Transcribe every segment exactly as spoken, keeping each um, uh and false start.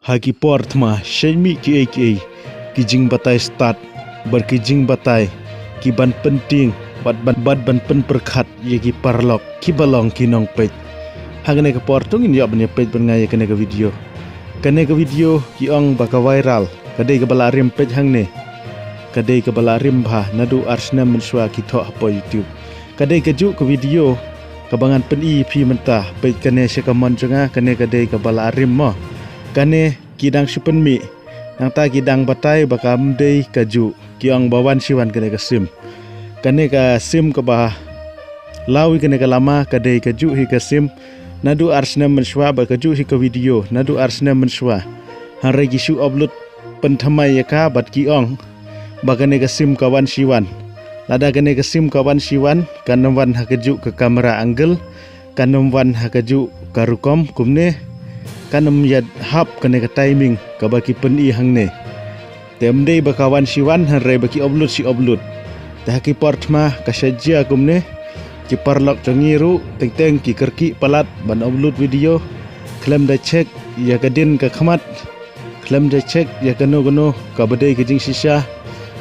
Ha ki por thma shait mih kiei kiei ki jingbatai stad bad ki jingbatai ki ban pyntieng bad ban bad ban pynpyrkhat ïa ki paralok kiba long ki nongpeit. Ha kane ka por to ngin ïoh ban ïa peit bad nga ïa kane ka video. Kane ka video ki ong ba ka viral, ka dei kaba la rim, peit hangne. Ka dei kaba la rim bha naduh ar snem mynshuwa ki thoh hapoh YouTube. Ka dei kajuh ka video kaba ngan pyni ïa phi mynta, peit kane sha ka mon jong nga, kane ka dei kaba la rim mo. Kane ki dang shu pynmih, nangta ki dang batai ba kam dei kajuh, ki ong ba wan shi wan kane ka sim. Kane ka sim kaba law ïa kane ka lama ka dei kajuh hi ka sim naduh ar snem mynshuwa bad kajuh hi ka video naduh ar snem mynshuwa. Hynrei ki shu upload pynthymmai ïa ka bad ki ong ba kane ka sim ka wan shi wan. Lada kane ka sim ka wan shi wan, kan ym wan ha kajuh ka camera angle, kan ym wan ha kajuh ka rukom kumne, kan ym ïa hap kane ka timing kaba ki pyni hangne. Te ym dei ba ka wan shi wan hynrei ba ki upload shi upload. Te ha ki por thma ka shait jia kumne, ki paralok jong ngi ruh teng teng ki kyrkieh palat ban upload video khlem da check ïa ka dien ka khmat, khlem da check ïa kano kano kaba dei ka jingshisha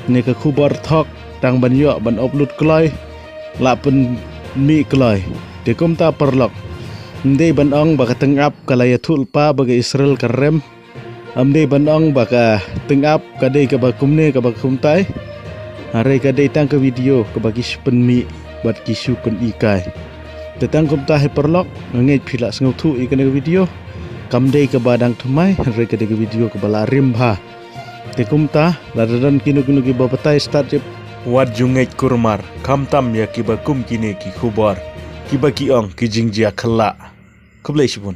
ne ka khubor thok, tang ban ïoh ban upload kloi, la pynmih kloi. Te kumta paralok, ym dei ban ong ba ka tyngab ka la ïathuh lypa ba ka Israel ka rem. Ym dei ban ong ba ka tyngab ka dei kaba kumne kaba kumtai. Hynrei ka dei tang ka video kaba ki shu pynmih bad ki shu pyni kai. Te tang kumta hi paralok, nga ngeit phi la sngewthuh ïa kane ka video. Kam dei kaba dang thymmai hynrei ka dei ka video kaba la rim bha. Te kumta, lada don kino kino kiba batai stad jep, wat ju ngeit kulmar, khamtam ïa kiba kum kine ki khubor kiba ki ong ki jingjia khyllah. Khublei shibun.